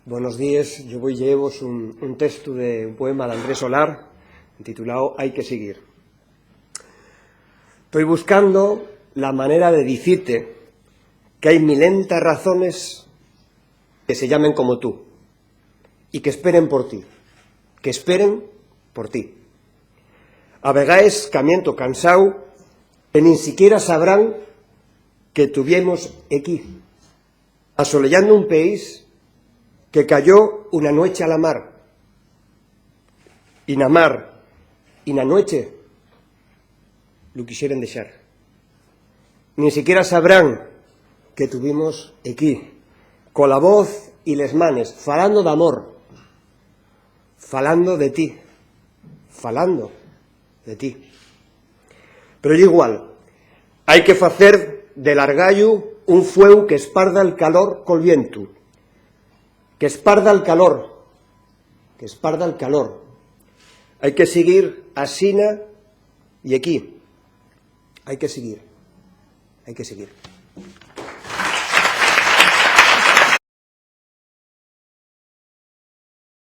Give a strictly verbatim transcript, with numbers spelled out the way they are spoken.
Bonos díes, yo voi lleevos un, un textu de un poema d'Andrés Solar, titulao Hai que siguir. Toi buscando la manera de dicite qu'hai milenta razones que se llamen como tú y que esperen por ti, que esperen por ti. A vegaes camiento cansao que nin siquiera sabrán que tuviemos equí, asoleyando un país que cayó una nueche a la mar, y na mar, y na nueche, lu quixeren dexar. Nin siquiera sabrán que tuvimos equí, cola voz y les manes, falando d'amor, falando de ti, falando de ti. Pero ye igual, hai que facer del argallu un fueu que esparda el calor col vientu, que esparda el calor, que esparda el calor. Hai que siguir asina y equí. Hai que siguir, hai que siguir.